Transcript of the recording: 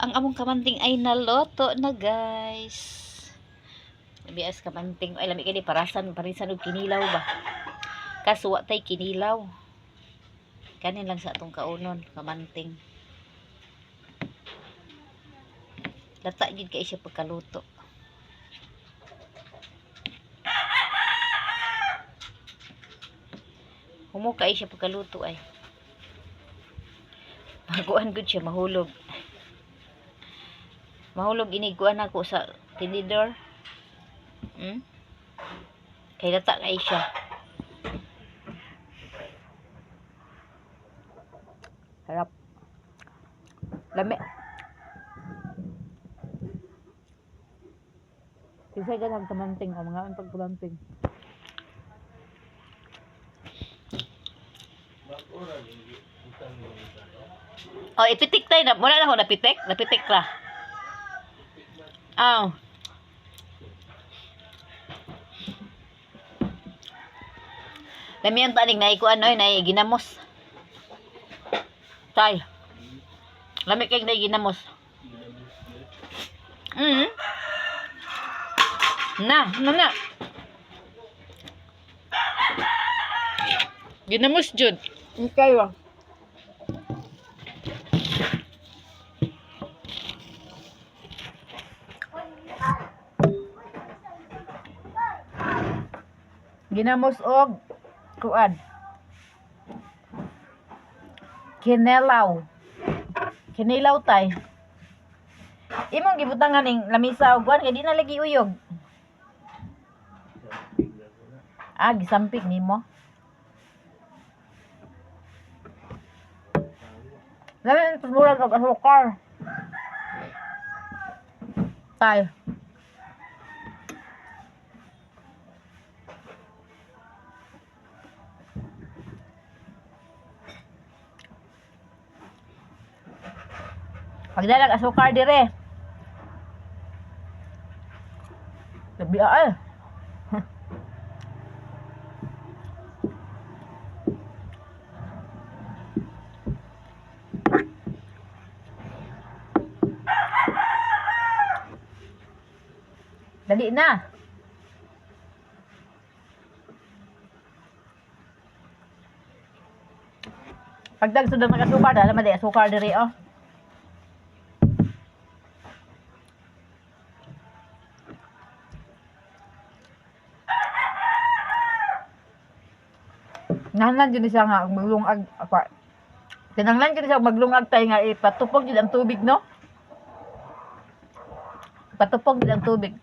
Ang among kamanting ay naloto na, guys. Bias kamanting. Ay, lami kini parasan, parisan og kinilaw ba. Kaso wa tay kinilaw. Kanin lang sa atong kaunon, kamanting. Lata gid kay siya pagkaluto. Humuka ay siya pagkaluto ay. Maguan gud siya mahulog. Mahulog iniguan ako sa tinidor. Kay lata kay siya. Harap. Lami. Kisay ganang kamanting o mga pagkamanting. Oh, ipitik tayo na. Wala na ako napitik. Napitik ra. Aw. Lami ang tanig na ikuan oy, na ginamos. Tay. Lami kay na ginamos. Na, na na. Ginamos jud. Okay ba? Ginamos og kuan. Kinelaw. Kinilaw tay. Imong gibutangan ning lamisa og kuan kay di na lagi uyog. Ah, gisampik nimo. Lami ang tumurag og asukar. Tay. Pagdalag asukar dire. Labi ay. Dali na. Pagdag sudang nakasukar, dala man di asukar diri oh. Nahanglan jud ni siya nga maglungag apa. Tinanglan jud siya maglungag tay nga ipatupog jud ang tubig, no? Patupog jud ang tubig.